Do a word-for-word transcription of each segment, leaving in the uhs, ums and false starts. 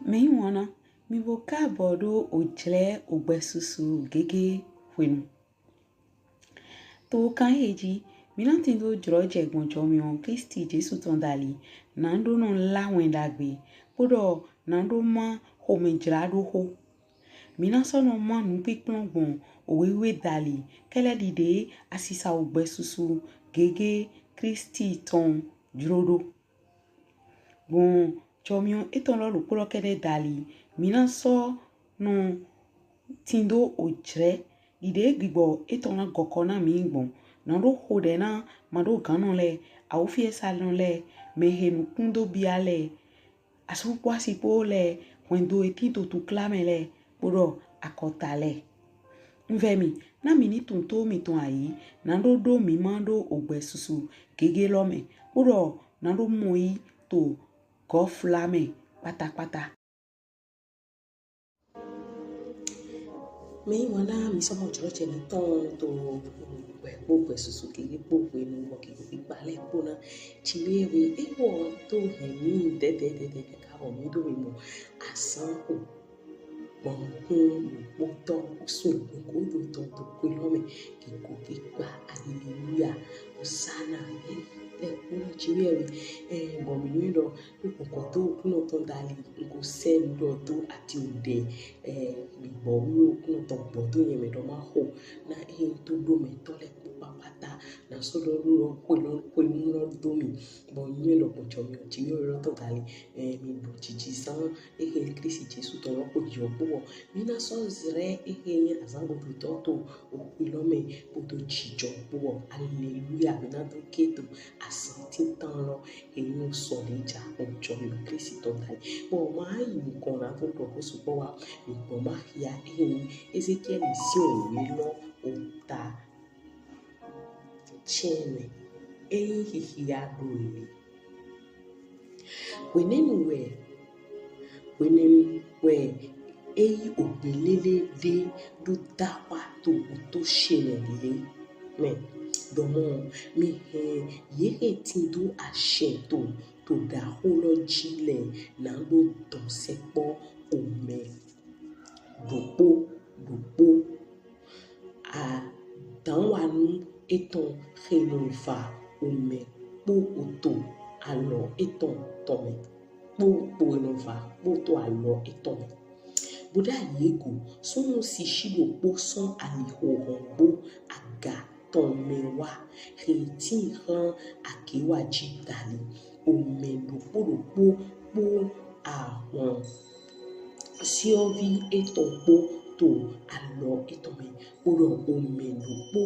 Mɛyiwanna, mì bo kaabɔ ɖo ojlɛ ogbɛsusu gege hwenu. To kan ehe ji, mí na tindo jlɔjɛ gbɔn jɔmiɔn Klisti Jesu tɔn dali, na ɖo nɔ lá wɛn ɖagbe, kpoɖɔ na ɖo má xomɛjlaɖoxo. Mí na sɔ nɔ má nupinplɔn gbɔn owe wiwe dali, kɛlɛ ɖiɖe asisa ogbɛsusu gege Klisti tɔn jlo ɖo. Gbɔn jɔmiɔn etɔn lɔ ɖokpo lɔ kɛɖɛ dali, mí na sɔ nɔ tindo ojlɛ ɖiɖe gbigbɔ etɔn na gɔkɔ na mí gbɔn. Na ɖo xoɖɛ na maɖoganɔ lɛ, awufiɛsanɔ lɛ, mɛhe nukun do bia lɛ, asu kpo asi kpo lɛ, hwɛndo he tin to tukla mɛ lɛ, kpoɖɔ akɔta lɛ. Un vɛ mì, na mì ni tunwun to mìtɔn ayi, na ɖo ɖo mí ma ɖo ogbɛsusu gege lɔ mɛ, kpoɖɔ na ɖo mɔ yi to gɔfla mɛ kpatakpata. Mɛyiwanna, mí sɔ mɔ jlɔjɛ mítɔn to gbɛ kpo gbɛsusu gege kpo hwenu bɔ gege kpikpa lɛ kpo na. Ci mí ewe ewɔ to hɛn mí dɛdɛdɛdɛ kaka bɔ mí ɖo mì mɔ azan o gbɔn nukun nukpotɔ sun nugodo tɔn to owe lɔ mɛ. Gege kpikpa, aleluya, osana, lɛ kpo na ci mí ewe. Ɛ, bɔ mí nɔ ɖɔ ɖo kɔkɔ to Oklunɔ tɔn dali, un ko sɛ nu ɖɔ do ati oɖɛ, ɛ, gbigbɔ wiwe Oklunɔ tɔn gbɔ do nyɛ mɛ ɖɔ ma xo na ehe to ɖo mɛtɔ lɛ kpo kpakpata, na sɔ ɖɔ ɖo lɔ xwe lɔ xwenu lɔ do mì, bɔ nyɛ lɔ gbɔn jɔmiɔn ci mí ewe lɔ tɔn dali, ɛ, mì ɖu jijizan ehe Klisti Jesu tɔn lɔ kpo jijɔ kpo bɔ mí na sɔ zlɛ ehe nyi azan gogotɔ to owe lɔ mɛ kpodo jijɔ kpo bɔ, aleluya, mí na do ke to azan tintan lɔ he nyi sɔ ɖe ja gbɔn jɔmiɔn Klisti tɔn dali. Bɔ ma yi nukɔn na to ɖɔ ko sukpɔ wa, nukɔn ma xia ehe nyi Ezekiɛli sin owe lɔ ota cɛnɛ, ehe nyi xixia ɖo le. Hwenɛnu wɛ, hwenɛnu wɛ eyi ogbe lele ɖe ɖo dahwa to oto shɛnɛ le mɛ. Ɖɔmɔ, mì hɛn ye he tindo ashɛn to, to ɖaxo lɔ ji lɛ na ɖo dɔn sɛkpɔ omɛ ɖokpo ɖokpo. Adanwanu etɔn he nɔ va omɛ kpo oto alɔ etɔn tɔn mɛ, kpo kpo he nɔ va kpo to alɔ etɔn mɛ. Bo ɖa ye go, sunnu sisi ɖokpo sɔn alixo hɔngbo aga tɔn mɛ wa, he tin hlan agewaji dali. Omɛ ɖokpo ɖokpo kpo ahwan siɔvi etɔn kpo to alɔ etɔn mɛ, kpoɖɔ omɛ ɖokpo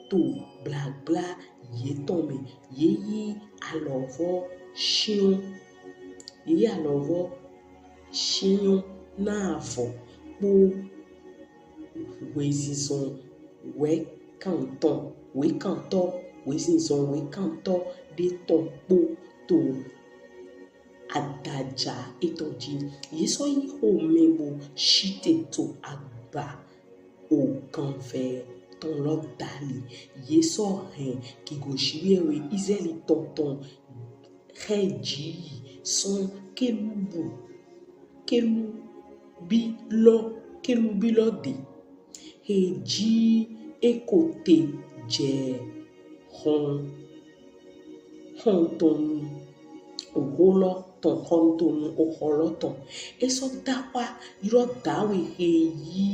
to gblagbla yetɔn mɛ. Ye yi alɔvɔ shiɔn, ye yi alɔvɔ shiɔn na avɔ kpo hwezinzɔn wekantɔ, wekantɔ, hwezinzɔn wekantɔ ɖe tɔn kpo to adaja etɔn ji. Ye sɔ yi xomɛ bo shite to agba oganvɛ tɔn lɔ dali. Ye sɔ hɛn gigo Jiwheyɛwhe Izlaɛli tɔn tɔn xɛ ji yi sɔn kelubu, kelubi lɔ, kelubi lɔ de. He ji e ko te jɛ hɔn, hɔntɔnu oxo lɔ tɔn, hɔntɔnu oxɔ lɔ tɔn. E sɔ dahwa ylɔ dawe he yi,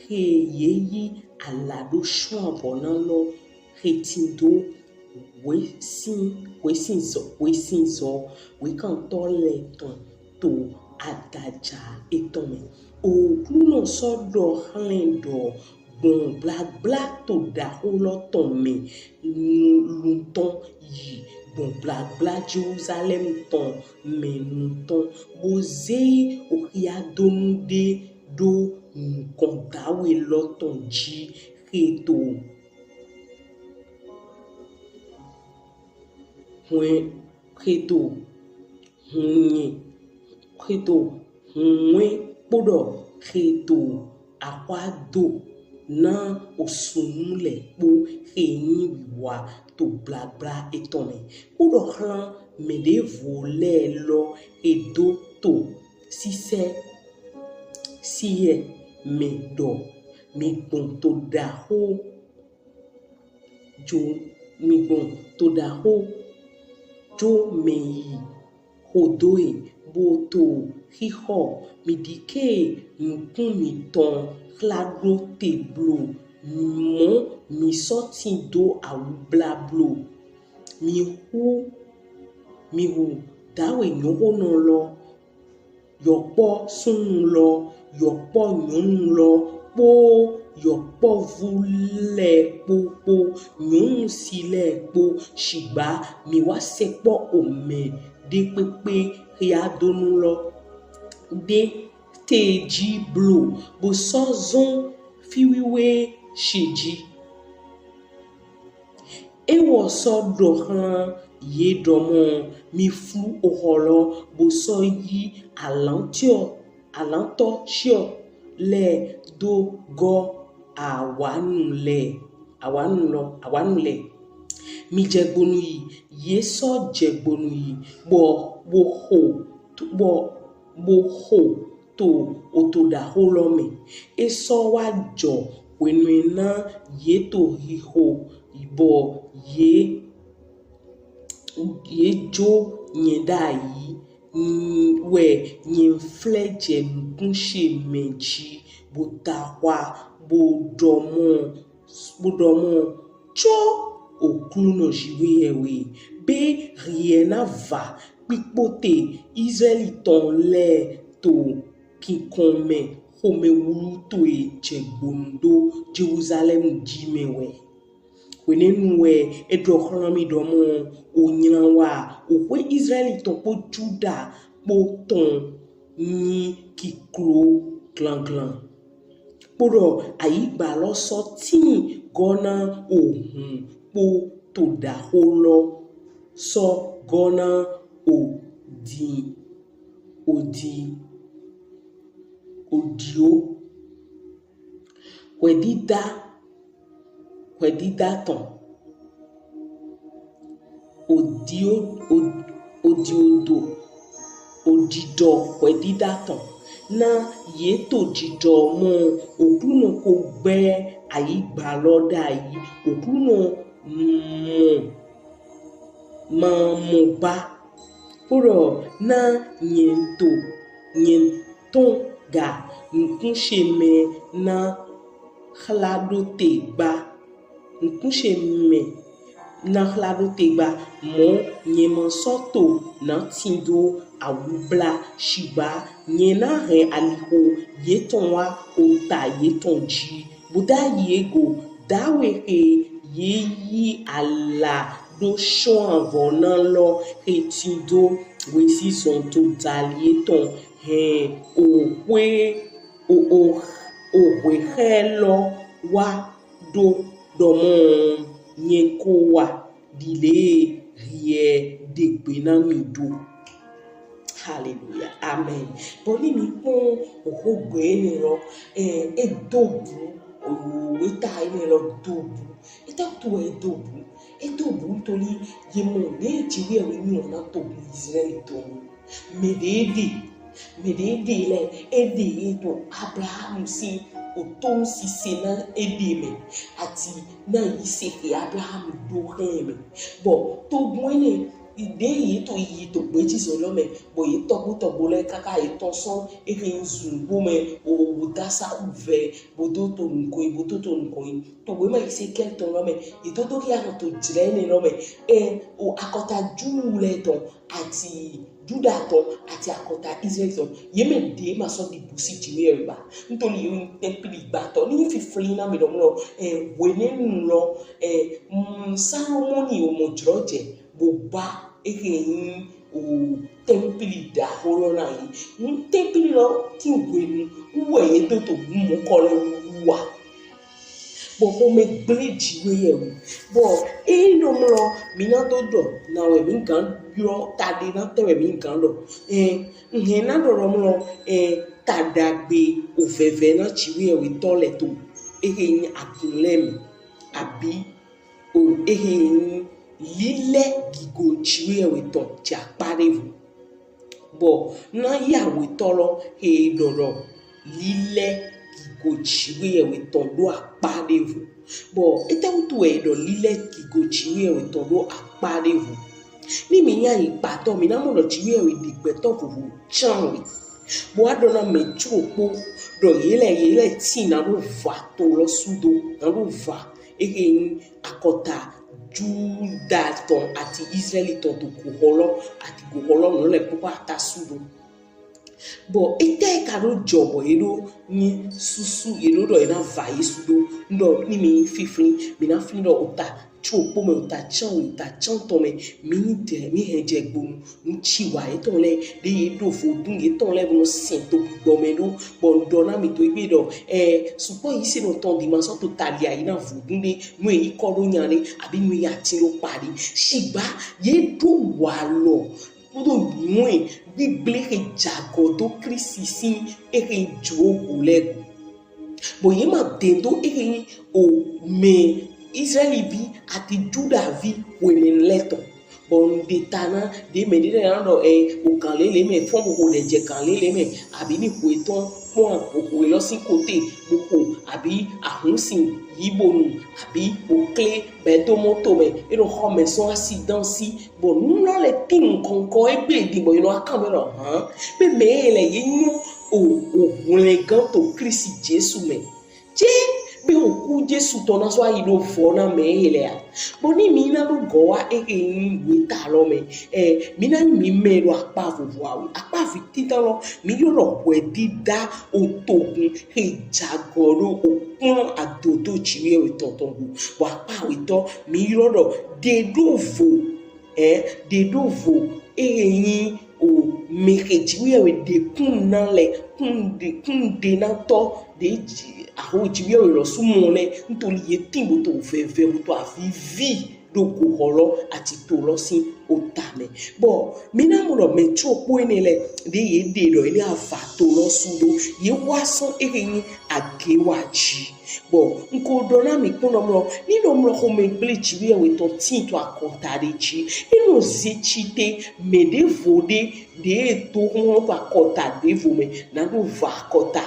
he ye yi ala ɖo shɔn avɔ na lɔ, he tindo hwesin, hwesinzɔ, hwesinzɔ wekantɔ lɛ tɔn to adaja etɔn mɛ. Oklunɔ sɔ ɖɔ xlɛn ɖɔ gbɔn gblagbla to ɖaxo lɔ tɔn mɛ nu, lutɔn yi gbɔn gblagbla Jelusalɛm tɔn mɛ nutɔn, bo ze oxiadonu ɖe ɖo nukɔn dawe lɔ tɔn ji, he to hwɛn, he to hun nyɛ, he to hun wɛn kpoɖɔ he to axwa do na osunu lɛ kpo he nyi wiwa to gblagbla etɔn mɛ. Kpoɖɔ xlan mɛ ɖevo lɛ lɔ he do to sisɛ si yɛ mɛ ɖɔ, mi gbɔn to ɖaxo jo mi gbɔn to ɖaxo jo mɛ yi xodo e bo to xixɔ mi ɖike nukun mitɔn xla ɖo te blo mɔ mi sɔ tin do awubla blo. Mi hu mi hu dawe nyɔxonɔ lɔ, yɔkpɔ sunnu lɔ, yɔkpɔ nyɔnu lɔ kpo yɔkpɔvu lɛ kpo kpo nyɔnu si lɛ kpo, shigba mi wa sɛkpɔ omɛ ɖekpekpe xiadonu lɔ ɖe te ji blo bo sɔ zɔn fiwiwe she ji. Ewɔ sɔ ɖɔ xlan ye ɖɔ mɔ, mi flu oxɔ lɔ bo sɔ yi alantɔ alantɔ ciɔ lɛ do gɔ awanu lɛ awanu lɔ awanu lɛ. Mi jɛgbonu yi, ye sɔ jɛgbonu yi bɔ bo xo bɔ bo xo to oto ɖaxo lɔ mɛ. E sɔ wa jɔ hwenu e na ye to xixo bɔ ye ye jo nyɛ ɖayi wɛ nyɛ flɛ jɛ nukun she mɛ ji bo ta xwa bo ɖɔ mɔ bo ɖɔ mɔ, co Oklunɔ Jiwheyɛwhe, be hiɛ na va kpikpo te Izraɛli tɔn lɛ to kinkɔn mɛ xomɛwlu towe jɛgbonu do Jeluzalɛmu ji mɛ wɛ. Hwenɛnu wɛ e ɖɔ xlan mi ɖɔ mɔ, o nylan wa, oxwe Izraɛli tɔn kpo Juda kpo tɔn nyi kiklo glanglan. Kpoɖɔ ayigba lɔ sɔ tin gɔ na ohun kpo to ɖaxo lɔ sɔ gɔ na odi odi odio hwɛdida hwɛdida tɔn. Odio o- odiodo odidɔ hwɛdida tɔn. Na ye to didɔ mɔ Oklunɔ ko gbɛ ayigba lɔ ɖayi. Oklunɔ mɔ ma mɔ ba. Kpoɖɔ na nyɛ to nyɛ tɔn ga nukun she mɛ na xla ɖo te gba. Nukun she mɛ na xla ɖo te gba mɔ nyɛ ma sɔ to na tin do awubla shigba nyɛ na hɛn alixo yetɔn wa ota yetɔn ji. Bo ɖayi e go dawe xe ye yi ala ɖo shɔn avɔ na lɔ xe tin do wesizɔn to dali etɔn hɛn oxwe o o oxwe xɛ lɔ wa ɖo ɖɔ mɔ nyɛ ko wa ɖile hiɛ ɖegbe na mi ɖo. Haleluya. Amen. Bɔ ni mi kpɔn oxogbe enɛ lɔ, ɛ, e do bu, owe ta enɛ lɔ do bu. Etɛ to e do bu? E do bu ntoli ye mɔ ne Jiwheyɛwhe nyi lɔ na to bu Izraɛli tɔn. Mɛ ɖe ɖe mɛ ɖe ɖe lɛ e ɖe ye to Abraham si o to si se na e ɖe mɛ ati na yi se ke Abraham do xe mɛ. Bɔ to bu enɛ ɖe ye to yi to gbeji zɔn lɔ mɛ bɔ ye tɔgbo tɔgbo lɛ kaka ye tɔn sɔn ehe zun bo mɛ o wo dasa vɛ bo do to nukɔn bo to to nukɔn to wema Ezekiel tɔn lɔ mɛ ye do do ya nɔ to jlɛ enɛ lɔ mɛ ɛ o akɔta Ju lɛ tɔn ati Juda tɔn ati akɔta Israel tɔn ye mɛ ɖe ma sɔ ɖi bu si Jiwheyɛwhe ba. Ntoli ye tɛmpili gbatɔ ni fifli na mi ɖɔ mlɔ ɛ hwenɛnu lɔ ɛ Salomoni o mɔ jlɔ jɛ bo ba ehe nyi o tɛmpili ɖaxo lɔ na yi. Nu tɛmpili lɔ ti hwenu wɛ ye do to nu mɔkɔ lɛ wu wa. Bɔ xomɛ gble Jiwheyɛwhe. Bɔ eyi nɔ mlɔ mi na do ɖɔ na wɛ mi gan yɔ ta ɖe na tɛ wɛ mi gan ɖɔ. Ɛ nhɛ na ɖɔ ɖɔ mlɔ ɛ ta ɖagbe o vɛvɛ na Jiwheyɛwhe tɔ lɛ to. Ehe nyi agun lɛ mɛ abi o ehe nyi lilɛ gigo Jiwheyɛwhe tɔn jɛ akpa ɖevo. Bɔ na yi awetɔ lɔ he ɖɔ ɖɔ lilɛ gigo Jiwheyɛwhe tɔn ɖo akpa ɖevo. Bɔ etɛwutu wɛ e ɖɔ lilɛ gigo Jiwheyɛwhe tɔn ɖo akpa ɖevo? Ni mi nya yi kpatɔ, mi na mɔ ɖɔ Jiwheyɛwhe ɖe gbɛtɔ vovo can we. Bɔ a ɖɔ na mɛ tso kpo ɖɔ ye lɛ ye lɛ ti na ɖo va to lɔ sudo, na ɖo va ehe nyi akɔta Juda tɔn ati Israɛli tɔn to goxɔ lɔ, ati goxɔ lɔ nɔ lɛ kpokpo ata sudo. Bɔ etɛ ka ɖo jɔ bɔ ye ɖo nyi susu ye ɖo ɖɔ ye na va ye sudo? N ɖɔ ni mi fifli, mi na fli ɖɔ ota tso kpo mɛ, ota can we, ota can tɔn mɛ, mi de mi hɛn jɛ gbonu. Ŋci wa yetɔn lɛ ɖe ye ɖo vodun yetɔn lɛ nɔ sɛn to gbigbɔ mɛ ɖo. Bɔ n ɖɔ na mi to egbe ɖɔ ɛ sukpɔ yi se nɔ tɔn di ma sɔ to tali ayi na vodun ɖe nu yi kɔ ɖo nya ɖe abi nu yi atin ɖo kpa ɖe. Shigba ye ɖo walɔ kpodo nyɔe gbigble he jagɔ do Klisti sin ehe jlo go lɛ go. Bɔ ye ma de do ehe nyi o mɛ Israɛli vi ati Juda vi hwenɛnu lɛ tɔn. Bɔ n ɖe ta na ɖe mɛ ɖe na ɖɔ ɛ o gan lele mɛ fɔn bo ko ɖe jɛ gan lele mɛ abi ni hwe tɔn kpɔn o hwe lɔ sin kote bo ko abi ahun sin yi bo nu abi o kle bɛ do mɔto mɛ e ɖo xɔ mɛ sɔn asidansi. Bɔ nu lɔ lɛ tin nukɔnkɔ egbe din bɔ ye nɔ akan mɛ ɖɔ hàn be mɛ ye lɛ ye nyɔ o o hwlɛngan to Klisti Jesu mɛ. Tse be oku Jesu tɔn na sɔ ayi ɖo vɔ na mɛ ye lɛ a? Bɔ ni mi na ɖo gɔ wa ehe nyi weta lɔ mɛ ɛ mi na nyi mi mɛ ɖo akpa vovo awe. Akpa vi titan lɔ mi yɔ ɖɔ hwɛdida otogun he jagɔ ɖo okplɔn adodo Jiwheyɛwhe tɔn tɔn go. Bɔ akpa awetɔ mi yɔ ɖɔ ɖe ɖo vo ɛ ɖe ɖo vo ehe nyi o mɛ he Jiwheyɛwhe ɖe kun na lɛ kun ɖe kun ɖe na tɔ ɖe ji aho Jiwheyɛwhe lɔ sumɔ lɛ ntoli ye tin bo to vɛvɛ bo to avivi ɖo goxɔ lɔ ati to lɔ sin ota mɛ. Bɔ mi na mɔ ɖɔ mɛ tso kpo enɛ lɛ ɖe ye ɖe ɖɔ ye lɛ ava to lɔ sudo ye wa sɔn ehe nyi agewa ji. Bɔ n ko ɖɔ na mi kpɔn ɖɔ mlɔ ni ɖɔ mlɔ xomɛgble Jiwheyɛwhe tɔn tin to akɔta ɖe ji e nɔ ze ci te mɛ ɖevo ɖe ɖe to xɔxɔ to akɔta ɖevo mɛ na ɖo va akɔta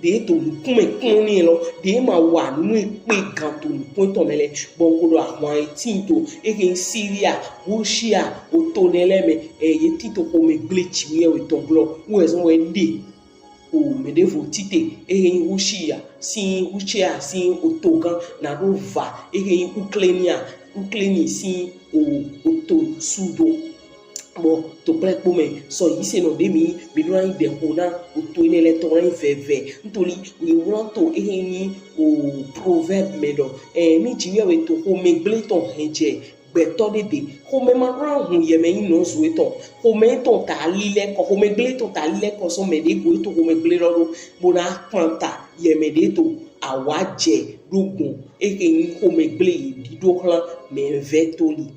ɖe to nukun mɛ kpɔn ni lɔ ɖe ma wa nu ekpe gan to nukun etɔn mɛ lɛ. Bɔ n ko ɖɔ ahwan etin to ehe nyi Siria, Rusia, oto nɛ lɛ mɛ ɛ ye tin to xomɛgble Jiwheyɛwhe tɔn glɔ wɛ zɔn wɛ ɖe o mɛ ɖevo tite ehe nyi Rusia sin Rusia sin otogan na ɖo va ehe nyi Ukrainia Ukraini sin o oto sudo. Bɔ to kplɛ kpo mɛ sɔ yi se nɔ ɖe mi mi ɖo anyi ɖe xo na oto enɛ lɛ tɔn anyi vɛvɛ ntoli mi wlan to ehe nyi o proverbe mɛ ɖɔ ɛ mi Jiwheyɛwhe to xomɛgble tɔn hɛn jɛ gbɛtɔ ɖe de xomɛ ma ɖo na hun yɛmɛ nyi nɔzo etɔn xomɛ etɔn ta lilɛ kɔ xomɛgble etɔn ta lilɛ kɔ sɔ mɛ ɖe go eto xomɛgble lɔ ɖo bo na kpan ta yɛmɛ ɖe to awa jɛ ɖo gbɔn ehe nyi xomɛgble yi ɖiɖo xlan mɛ vɛ to li.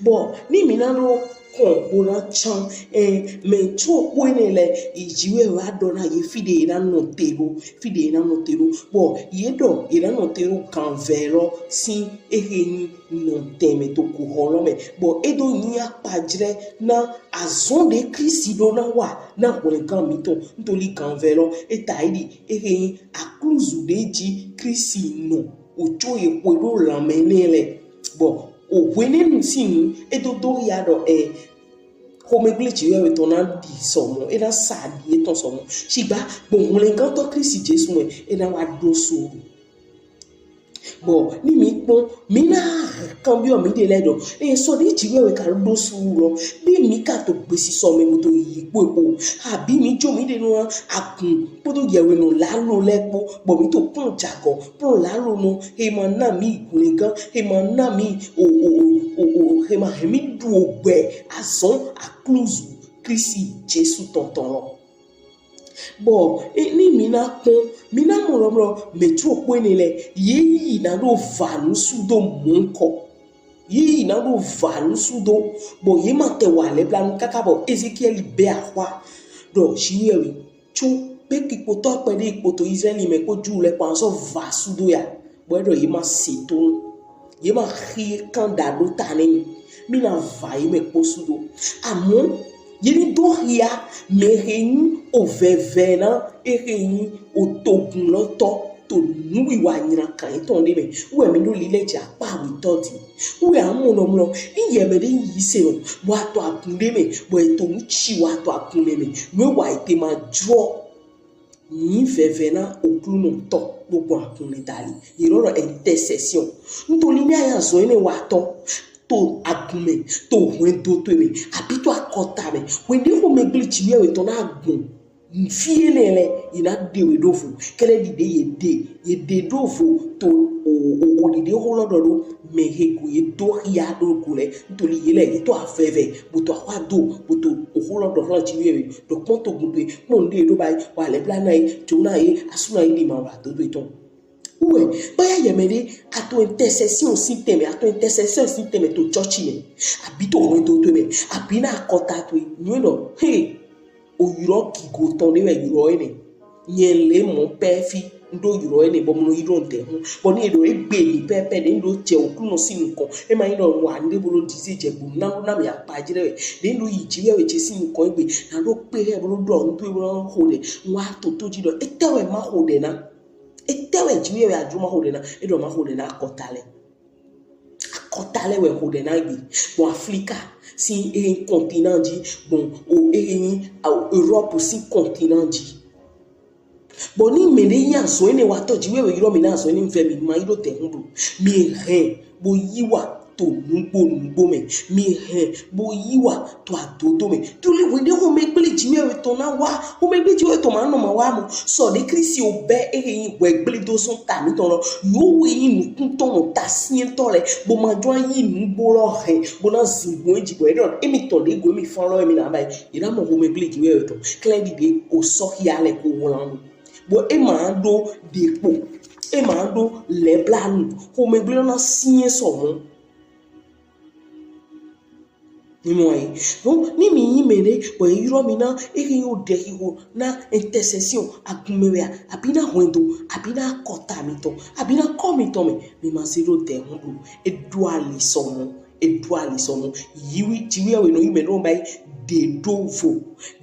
Bɔ ni mi na ɖo kɔn bo na can ɛ mɛ tso kpo enɛ lɛ yi Jiwheyɛwhe wa ɖɔ na ye fi ɖe ye na nɔte ɖo fi ɖe ye na nɔte ɖo bɔ ye ɖɔ ye na nɔte ɖo ganvɛ lɔ sin ehe nyi nɔtɛn mɛ to goxɔ lɔ mɛ bɔ e ɖo nyi akpajlɛ na azɔn ɖe Klisti ɖo na wa na hwlɛngan mitɔn ntoli ganvɛ lɔ eta yi ɖi ehe nyi akluzu ɖe ji Klisti nɔ o tso ye xwe ɖo lanmɛ nɛ lɛ bɔ o hwenɛnu sin nu e do do ya ɖɔ ɛ xomɛgble Jiwheyɛwhe tɔn na ɖi sɔmɔ e na sa ɖi etɔn sɔmɔ shigba gbɔn hwlɛngantɔ Klisti Jesu mɛ e na wa ɖo so. Bɔ ni mi kpɔn mi na kanbiɔ mi ɖe lɛ ɖɔ eye sɔ ɖe Jiwheyɛwhe ka ɖo suwu lɔ be mi ka to gbesisɔ mɛ mo to yi kpo kpo abi mi jo mi ɖe nɔ akun kpodo yɛwhenɔ lalo lɛ kpo bɔ mi to kplɔn jagɔ kplɔn lalo nɔ he ma na mi hwlɛngan he ma na mi o o o o o he ma hɛn mi ɖu ogbɛ azɔn akluzu Klisti Jesu tɔn tɔn lɔ. Bɔ e, ni mi na kpɔn mi na mɔ lɔmlɔ mɛ tso kpo enɛ lɛ ye yi na ɖo va nu sudo mɔnkɔ ye yi na ɖo va nu sudo bɔ ye ma tɛ wa lɛ blanu kaka bɔ Ezekiɛli bɛ axwa ɖɔ Jiwheyɛwhe tso be kikpotɔ kpɛɖe kpoto Israɛli mɛ kpo Ju lɛ kpo azɔ va sudo ya bɔ e ɖɔ ye ma se to nu ye ma xi kan da ɖo ta nɛ mi mi na va ye mɛ kpo sudo amɔ Ye ni do hia mɛ he nyi o vɛvɛ na e he nyi o togun lɔ tɔ to nuwiwa nyina kan etɔn ɖe mɛ. Wɛ mi ɖo lilɛ dzi akpa awetɔ di. Wɛ amɔ nɔ mlɔ ni yɛ mɛ ɖe yi se o bɔ atɔ agun ɖe mɛ bɔ eto nu tsi wa atɔ agun ɖe mɛ. Nue wa ete ma jɔ. Nyi vɛvɛ na Oklunɔ tɔ gbogbo agun ɖe dali. Yi lɔ intercession. Ntoli mi aya zɔ ene wa tɔ to agun mɛ, to hwɛndo to mɛ, abi to akɔta mɛ. Hwɛndo xo mɛ gble dzi yɛ wetɔ na agun. Nfi ene lɛ yi na ɖe we ɖo vo. Kɛlɛ ɖiɖe ye ɖe ye ɖe ɖo vo to o o o ɖiɖe xo lɔ ɖɔ ɖo mɛ he go ye do hia ɖo go lɛ ntoli ye lɛ ye to avɛvɛ bo to axwa do bo to oxo lɔ ɖɔ xlan dzi yɛ we ɖɔ kpɔn to gun to ye kpɔn ɖe ɖo ba yi wa lɛ bla na ye jo na ye asu na ye ɖi ma wa do do etɔn. Wɛ baya yɛ mɛ ɖe ato intercession si tɛmɛ ato intercession si tɛmɛ to church mɛ abi to hwɛndo to mɛ abi na akɔta to ye nyuɛ ɖɔ he o yrɔ gigo tɔn ɖe wɛ yrɔ ene. Nyɛ le mɔ pɛ fi n ɖo yrɔ ene bɔ mo nɔ yi ɖo ntɛ hun bɔ ni eɖo egbe mi pɛpɛ ɖe n ɖo jɛ Oklunɔ si nukɔn e ma yi ɖɔ wa n ɖe bolo dize jɛ gbo na na mi akpa jrɛ wɛ ɖe n ɖo yi dzi wɛ wɛ jɛ si nukɔn egbe na ɖo kpe hɛ bolo ɖɔ n to bolo xo ɖɛ n wa to to dzi ɖɔ etɛ wɛ ma xo ɖɛ na etɛ wɛ dzi wɛ wɛ adzro ma xo ɖɛ na e ɖɔ ma xo ɖɛ na akɔta lɛ. Akɔta lɛ wɛ xo ɖɛ na gbe. Bon, Afrika si e continent dzi. Bon, o e nyi Europe si continent dzi. Bon, ni mɛ ɖe nyi azɔ ene wa tɔ dzi wɛ wɛ yrɔ mi na azɔ ene vɛ mi ma yi ɖo tɛ hun blo. Mi hɛn bo yi wa to nugbo nugbo mɛ. Mi hɛn bo yi wa to adodo mɛ. Tuli wende xomɛgble dzi wɛ wɛ tɔ na wa. Xomɛgble dzi wɛ tɔ ma nɔ ma wa mo. Sɔ ɖe Kristi o bɛ ehe nyi wɛgble do sɔn ta mi tɔ lɔ. Yo wɛ nyi nukun tɔ nɔ ta siɛ tɔ lɛ. Bo ma jɔ yi nugbo lɔ hɛn. Bo na zingun edzi bɔ eɖɔ emi tɔ ɖe go emi fan lɔ emi na ba yi. Yi na mɔ xomɛgble dzi wɛ wɛ tɔ. Klɛ ɖiɖe o sɔ xia lɛ ko wlan mo. Bɔ e ma ɖo ɖekpo, e ma ɖo lɛblanu, xomɛgble na siɛ sɔmɔ. Mi mɔ yi. Donc, ni mi nyi mɛ ɖe, bɔ e yrɔ mi na, e ke yo ɖe xixo na intercession, agunmɛ wɛ a, abi na hwɛndo, abi na akɔta mi tɔ, abi na kɔ mi tɔ mɛ, mi ma se ɖo dɛ hun ɖo, e ɖo ali sɔmɔ. Eɖo ali sɔmɔ. Yiwi, jiwi awe nɔ yi mɛ ɖo ba yi. Ɖe ɖo vo,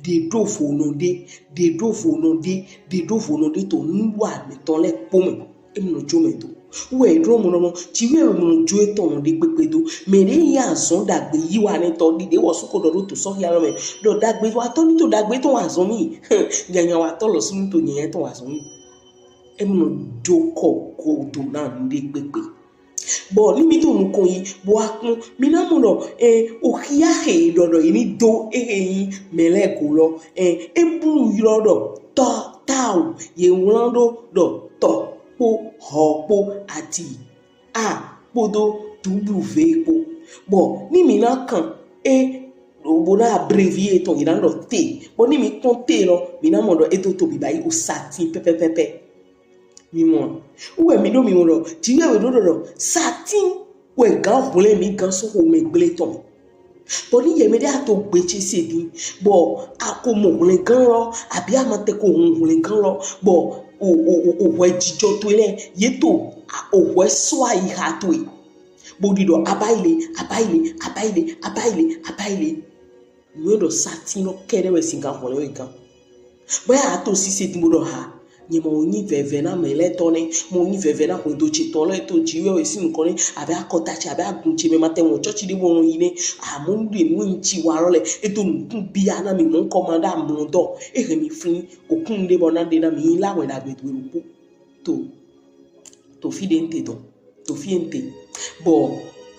ɖe ɖo vo nɔ ɖe, ɖe ɖo vo nɔ ɖe, ɖe ɖo vo nɔ ɖe to nuwa mi tɔ lɛ kpo mɛ. Emi nɔ jo mɛ to. Wɛ eɖo mɔ nɔ mɔ. Jiwi awe mɔ nɔ jo etɔn nɔ ɖe kpekpe do. Mɛ ɖe ya azɔn dagbe yi wa ne tɔ ɖi ɖe wɔ suko ɖɔ ɖo to sɔhia lɔ mɛ. Ɖɔ dagbe wa tɔ ni to dagbe tɔn wa azɔn mi. Nyanya wa tɔ lɔ su ni to nyanya tɔn wa azɔn mi. Emi nɔ jo kɔ ko do na nu ɖe kpekpe. Bɔ ni mi to nukɔn yi, bɔ akpɔn mi na mɔ ɖɔ, eh, oxia xe ɖɔɖɔ yi ni do ehe yi mɛ lɛ go lɔ, eh, eblu yrɔ ɖɔ tɔ tao ye wlan ɖo ɖɔ tɔ kpo hɔ kpo ati a kpodo dublu ve kpo. Bɔ ni mi na kan e bo na abrevi etɔn yi na ɖɔ te. Bɔ ni mi kpɔn te lɔ, mi na mɔ ɖɔ edo to biba yi o satin pɛpɛpɛpɛ. Mi mɔ. Wɛ mi ɖo mi mɔ ɖɔ. Jiwi awe ɖo ɖɔ ɖɔ. Satin wɛ gan hwlɛn mi gan so xomɛgble tɔn. Bɔ ni yɛ mɛ ɖe ato gbe ce se din. Bɔ ako mɔ hwlɛn gan lɔ. Abi ama te ko hun hwlɛn gan lɔ. Bɔ o o o o hwɛ jijɔ to lɛ. Ye to o hwɛ sɔ ayi ha to e. Bo ɖi ɖɔ abaile, abaile, abaile, abaile, abaile. Nue ɖɔ satin lɔ kɛ ɖe wɛ sin gan hwlɛn wɛ gan. Bɔ ya to sise din bo ɖɔ ha. Nye mɔ nyi vɛvɛ na mɛ lɛ tɔ ne, mɔ nyi vɛvɛ na hwedo ce tɔ lɛ to jiwi wɛ sin nukɔn ne, abe akɔta ce, abe agun ce mɛ ma te wɔn tsɔtsi ɖe mɔ yi ne, amɔ nu ɖe nu ŋtsi wa lɔ lɛ, eto nukun bia na mi mɔ ŋkɔ ma ɖe amlɔ dɔ, ehe mi flin, okun ɖe bɔ na ɖe na mi la wɛ na gbe do eɖokpo. To, to fi ɖe ŋte dɔ. To fi ŋte. Bɔ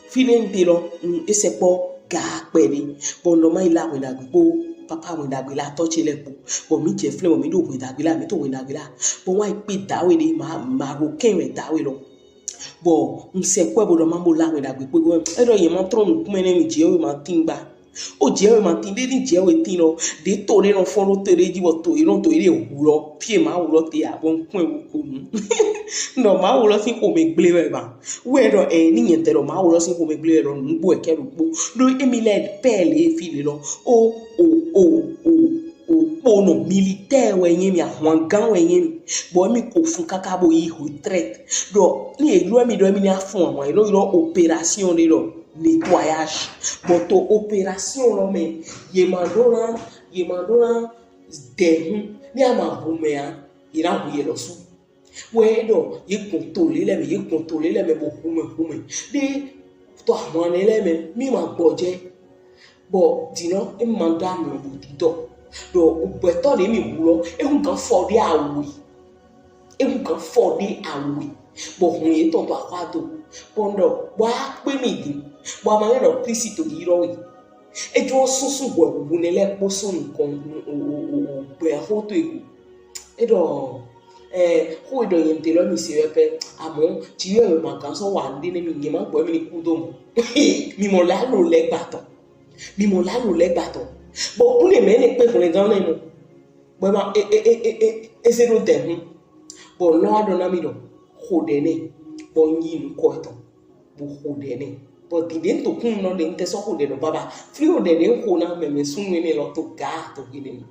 fi ɖe ŋte lɔ, mm, ese kpɔ ga kpɛ ɖe. Bɔ nɔ ma yi la wɛndagbe kpo papa wɛndagbe la tɔ ce lɛ kpo. Bɔ mi jɛ flɛ bɔ mi ɖo wɛndagbe la, mi to wɛndagbe la. Bɔ wa yi kpe dawe ɖe ma ma ro kɛn wɛ dawe lɔ. Bɔ ŋse kpɛ bo ɖɔ ma bo la wɛndagbe kpo. Eɖɔ ye ma trɔ nukume ne mi jɛ we ma tin gba. O jɛ we ma tin ɖe ni jɛ we tin lɔ. Ɖe to ɖe nɔ fɔn ɖo te ɖe ji bɔ to yi nɔ to yi ɖe wu lɔ. Fie ma wu lɔ te ya bɔ ŋkɔe wu ko nu. Nɔ ma wu lɔ si xomɛgble wɛ ba. Wɛ ɖɔ ɛ ni nyɛ tɛ ɖɔ ma wu lɔ si xomɛgble wɛ ɖɔ nugbo ɛ kɛ ɖo kpo. Ɖo emi lɛ pɛ le fi le lɔ. O o o o o kponɔ militaire wɛ nye mi, ahwangan wɛ nye mi. Bɔ emi ko fun kaka bo yi retraite. Ɖɔ ni e ɖo emi ɖɔ emi ni afun ahwan e ɖo yi ɖɔ opération ɖe ɖɔ. nettoyage. Bɔ to opération lɔ mɛ, ye ma ɖo na, ye ma ɖo na dɛhun. Ni a ma hu mɛ a, ye na hu ye lɔsu. Wɛ ɖɔ ye gbɔn to le lɛ mɛ, ye gbɔn to le lɛ mɛ bo hu mɛ hu mɛ. Ɖe to ahwan lɛ mɛ, mi ma gbɔjɛ. Bɔ dinɔ e ma da mi bo didɔ. Ɖɔ ogbɛtɔ ɖe mi hu lɔ, e hu gan fɔ ɖe awe. E hu gan fɔ ɖe awe. Bɔ hun ye tɔn to ahwa do. Bɔ n ɖɔ, bɔ a kpe mi din. Bɔ a ma yɛ ɖɔ Klisti to yi lɔ we. E jɔ susu hwɛhuhu nɛ lɛ kpo sɔn nukɔn gbɛ xo to egu. E ɖɔ, ɛ, xo e ɖɔ yɛn te lɔ mi se wɛ pɛ, amɔ, ci yɔ ma gan sɔ wa nde ne mi, nyɛ ma gbɔ mi ni ku do mɔ. Mi mɔ la lo lɛ gbatɔ. Mi mɔ la lo lɛ gbatɔ. Bɔ kun ne mɛ ne kpe hwlɛngan ne mɔ. Bɔ ma, e, e, e, e, e, e se ɖo dɛhun. Bɔ lɔ a ɖɔ na mi ɖɔ, xo ɖɛ nɛ. Bɔ nyi nukɔ etɔn. Bo xo ɖɛ nɛ. Bɔ dide n to kun nɔ ɖe n tɛ sɔ xo ɖɛ ɖɔ baba. Fli xo ɖɛ ɖe n xo na mɛmɛ sunu enɛ lɔ to ga to gbe ɖe mɛ.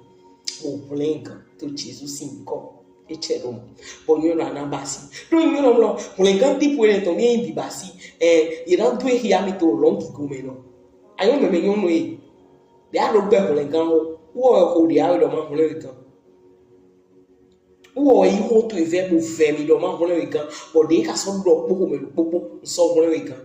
Bo hwlɛngan to Jesu sin nukɔ. E cɛ ɖo mɔ. Bɔ nyɔ ɖo ana basi. Ɖo nyɔ ɖo mlɔ. Hwlɛngan ti po enɛ tɔn ni bi basi. Ɛ, ye na do e xia mi to lɔn gigo mɛ nɔ. Ayɔ mɛmɛ nyɔnu e. Ɖe a ɖo gbɛ hwlɛngan o. Wɔ xo ɖe a ɖɔ ma hwlɛn gan. Wɔ yi xo to evɛ bo vɛ mi ɖɔ ma hwlɛn we gan. Bɔ ɖe ka sɔ ɖɔ kpokpo mɛ kpokpo n sɔ hwlɛn we gan.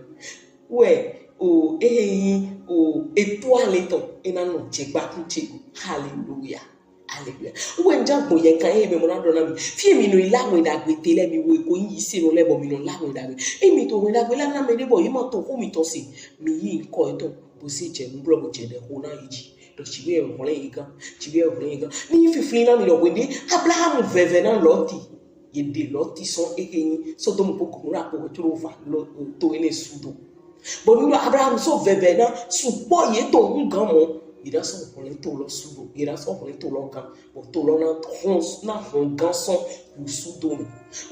Wɛ o, ehe yi o, eto ale tɔn e na nɔ jɛgbakun ce go. Hallelujah. Hallelujah. Wɛ n ja gbɔn yɛ kan ehe mɛ mo na ɖɔ na mi. Fie mi nɔ yi la wɛn ɖagbe te lɛ mi wo ko yi se nɔ lɛ bɔ mi nɔ la wɛn ɖagbe. E mi to wɛn ɖagbe la na mɛ ɖe bɔ yi ma to ko mi tɔ se. Mi yi nkɔ etɔn bo se jɛ nu blɔ bo jɛ ɖe ko na yi ji. Ɖo ci be hwlɛn yi gan, ci be hwlɛn yi gan. Ni fifli na mi ɖɔ hwe ɖe Abraham vɛvɛ na Lɔti. Ye ɖe Lɔti sɔn ehe nyi Sodomu kpo Gomora kpo wetro va lɔ to ene sudo. Bɔ nu Abraham sɔ vɛvɛ na sukpɔ ye to ŋu gan mɔ. Ye na sɔ hwlɛn to lɔ sudo. Ye na sɔ hwlɛn to lɔ gan. Bɔ to lɔ na hɔn na hɔn gan sɔn wu sudo mɛ.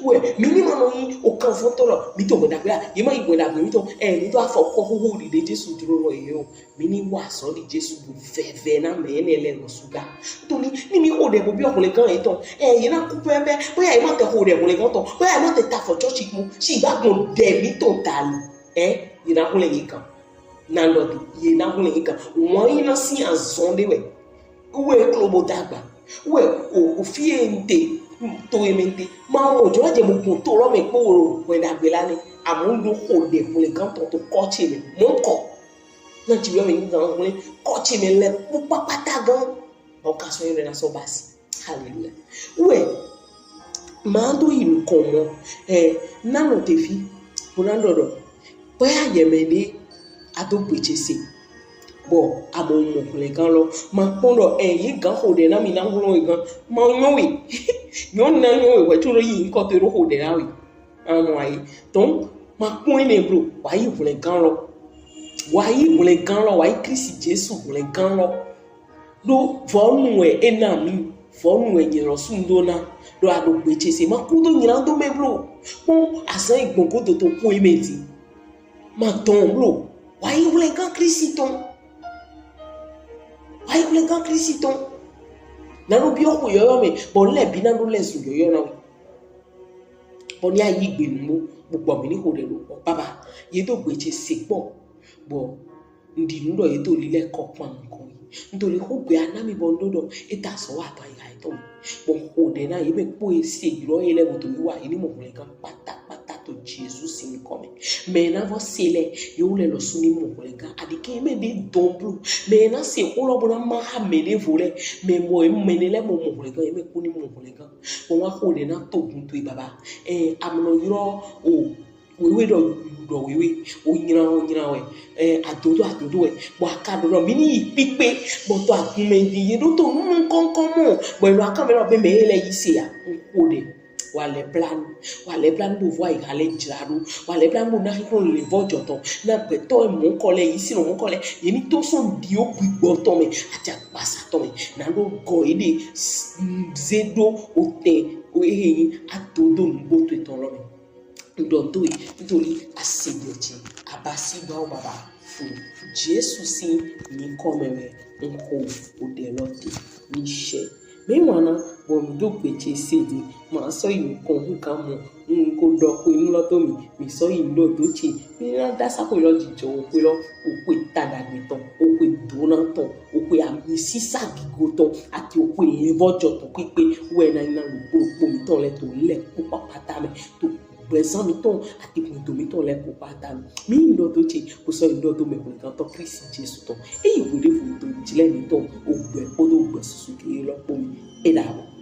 Wɛ mi ni ma nɔ yi o kan fɔn to lɔ mi to wɛn ɖagbe la. Ye ma yi wɛn ɖagbe mi to ɛ mi to afɔ kɔ huhu ɖi ɖe Jesu dro lɔ ye o. Mi ni wa sɔ ɖi Jesu bu vɛvɛ na mɛ ne lɛ lɔ suga. Toni ni mi xo ɖɛ bo bi hwlɛngan etɔn. Ɛ ye na ku pɛpɛ. Bóyá ye ma tɛ xo ɖɛ hwlɛngan tɔn. Bóyá ye ma tɛ ta fɔ tsɔtsi ku. Si ba gbɔn ɖɛ mi tɔn ta li. Ɛ ye na hwlɛn yi gan. Na lɔ di ye na hwlɛn yi gan. Wɔn yi na si azɔn ɖe wɛ. Wɛ klo bo dagba. Wɛ o o fie n te to ye mɛ n te. Ma o jɔ jɛ mo kun to lɔ mɛ kpo wo wɛn ɖagbe la ne. Amu do xo ɖɛ hwlɛngan tɔn to kɔ ce mɛ. Mo kɔ. Na ci yɔ mi gan hwlɛn kɔ ce mɛ lɛ kpo kpakpata gan. Bɔ ka sɔ yɔ na sɔ basi. Hallelujah. Wɛ ma do yi nukɔn mɔ. Ɛ na nɔ te fi. Bo na ɖɔ ɖɔ. Bóyá yɛ mɛ ɖe a do gbe ce se. Bɔ a mɔ mɔ hwlɛngan lɔ. Ma kpɔn ɖɔ ɛ ye gan xo ɖɛ na mi na hwlɛn we gan. Ma nyɔ we. Nyɔ na nyɔ we wɛ tso ɖo yi nkɔ to ɖo xo ɖɛ na we. Amɔ ayi. Donc ma kpɔn ene blo. Wa yi hwlɛngan lɔ. Wa yi hwlɛngan lɔ. Wa yi Kristi Jesu hwlɛngan lɔ. Ɖo vɔnu wɛ e na mi, vɔnu wɛ nyɛ lɔ sun do na. Ɖo a ɖo gbe ce se ma ku do nyina do mɛ blo. Kpɔn azan yi gbɔn godo to ku e mɛ di. Ma dɔn blo. Wa yi hwlɛngan Kristi tɔn. Wa yi hwlɛngan Kristi tɔn. Na ɖo biɔ xo yɔyɔ mɛ, bɔ lɛ bi na ɖo lɛ zun yɔyɔ na. Bɔ ni a yi gbe nu mo, gbogbo mi ni xo ɖɛ ɖo kpɔ baba. Ye do gbe ce se kpɔ. Bɔ n ɖi nu ɖɔ ye to li lɛ kɔ kpan nukɔn yi. N to li xo gbe a na mi bɔ n ɖo ɖɔ e ta sɔ wa ba ya etɔn. Bɔ xo ɖɛ na ye mɛ kpo e se yi lɔ ye lɛ bo to yi wa ye ni mɔ hwlɛngan kpatakpata to Jesu sin nukɔn mɛ. Mɛ na vɔ se lɛ ye wo lɛ lɔ su ni mɔ hwlɛngan. A ɖi ke mɛ ɖe dɔn blo. Mɛ na se xo lɔ bo na ma ha mɛ ɖe vo lɛ. Mɛ mɔ ye mɛ ne lɛ mɔ mɔ hwlɛngan ye mɛ kpo ni mɔ hwlɛngan. Bɔ wa xo ɖɛ na to gun to yi baba. Ɛ amlɔ yrɔ o. Wewe ɖɔ ɖɔ wewe, o nyina o nyina wɛ, ɛ adodo adodo wɛ, bɔ aka ɖɔ ɖɔ mi ni yi kpikpe, bɔ to agun mɛ di ye ɖo to nu kɔnkɔn mɔ, bɔ elo aka mɛ ɖɔ be mɛ ye lɛ yi se ya, n xo ɖɛ, wa lɛ blanu, wa lɛ blanu bo vɔ ayi ha lɛ dzra ɖo, wa lɛ blanu bo na xixlɔ le vɔ jɔtɔ, na gbɛtɔ mɔ kɔ lɛ yi si mɔ kɔ lɛ, ye ni to sɔn ɖi o gbigbɔ tɔ mɛ, ati agbasa tɔ mɛ, na ɖo gɔ ye ɖe ze ɖo o tɛ o ehe yi adodo nugbo to etɔn lɔ mɛ. Ŋdɔ do yi, nítorí asegbè ce, abasi gbawo baba fo. Jesu sin nyikɔ mɛ wɛ n xo oɖɛ lɔ te ni sɛ. Mɛ wana Bɔ mi do gbe ce se di ma sɔ yi nukɔn hu kan mɔ. N ko dɔ xwe nu lɔ to mi, mi sɔ yi nu dɔ do ce. Mi na da sa xwe lɔ jijɔ, o xwe lɔ, o xwe ta dagbe tɔn, o xwe dona tɔn, o xwe ami sisa gigo tɔn, ati o xwe levɔ jɔ tɔn kpekpe. Wɛ na na lo kpo kpo mi tɔn lɛ to lɛ kpo kpakpata mɛ, to gbɛzan mi tɔn ati kundo mi tɔn lɛ kpo kpata mɛ. Mi nu dɔ do ce, ko sɔ yi nu dɔ do mɛ xwe kan tɔn Kristi Jesu tɔn. Eyi xwe de vo do jilɛ mi tɔn, o gbɛ kpodo gbɛ susu ke lɔ kpo mi. E da bɔ.